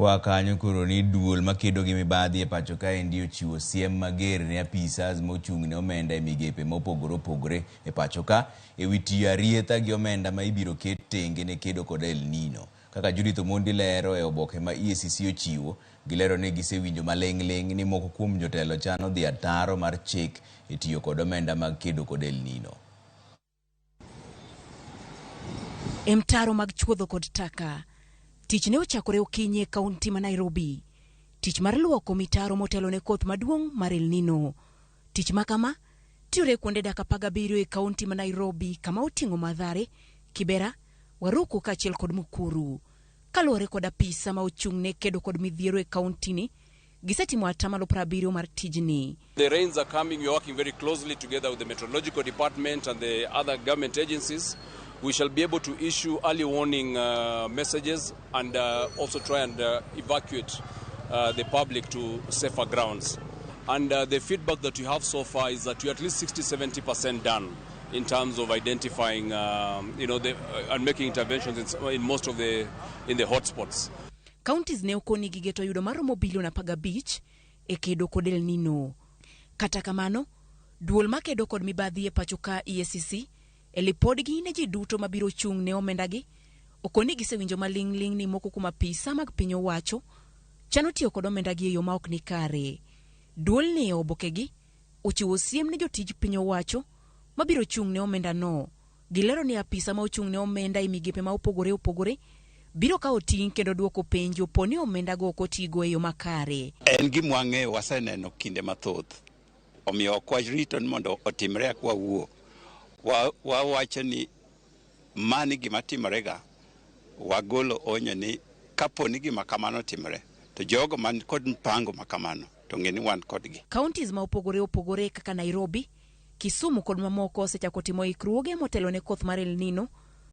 Kwa kanyo koro ni duol makedo gi mibadhi e pacho kaendi ochiwo siem mager ne apisas mochung' ne omenda e migepe mopogore opogore e pacho ka e wi tiyo arietha gi omenda ma ibiro ket tenge ne kedo kod El Nino. Kaka Judith Omondi lero e oboke ma EACC ochiwo, gilero ni gisewinjo maling'ling' ni moko kuom jotelo chano dhi ataro mar chik e tiyo kod omenda mag kedo kod El Nino. E mtaro mag chuodho kod taka. Tich ne ochakore okinyi e kaunti ma Nairobi. Tich mar luoko mitaro motelo ne koth maduong' mar El Nino. Tich ma kama tiyore kuonde dak 17 e kaunti ma Nairobi kama oting'o Mathare, Kibera, Waruku kaachiel kod Mukuru. Kaluwore kod apisa ma ochung' ne kedo kod midhiero e kaunti ni, gisetimo atamalo 70 mar tijni. The rains are coming. We are working very closely together with the meteorological department and the other government agencies. We shall be able to issue early warning messages and also try and evacuate the public to safer grounds. And the feedback that we have so far is that we are at least 60-70% done in terms of identifying, and making interventions in most of the, in the hotspots. Counties ne okoni gigeto yudo maromo bilion 15 e kedo kod El Nino. Kata kamano, duol makedo kod mibadhi e pacho ka EACC e lipodgi ne ji duto mabiro chung' ne omendagi okoni gisewinjo maling'ling' ni moko kuom apisa mag piny owacho chano tiyo kod omendagi e yo ma ok ni kare. Duolni e obokegi ochiwo siem ne jotij piny owacho mabiro chung' ne omendano. Gilero ni apisa ma ochung' ne omenda e migepe ma opogore opogore biro kawo ting' kendo duoko penjo po ni omendago ok otigo e yo makare. En gima wang'eyo, waseneno kinde mathoth, omiyo ok warito ni mondo otimre eka wawuo. Wawacho ni mani gima timorega, wagolo onyo ni kapo ni gima kamano otimore to jogo man kod mpango ma kamano to ng'e ni wan kodgi. Counties ma opogore opogore kaka Nairobi, Kisumu kod mamoko osechako timo ikruoge motelo ne koth mar El Nino.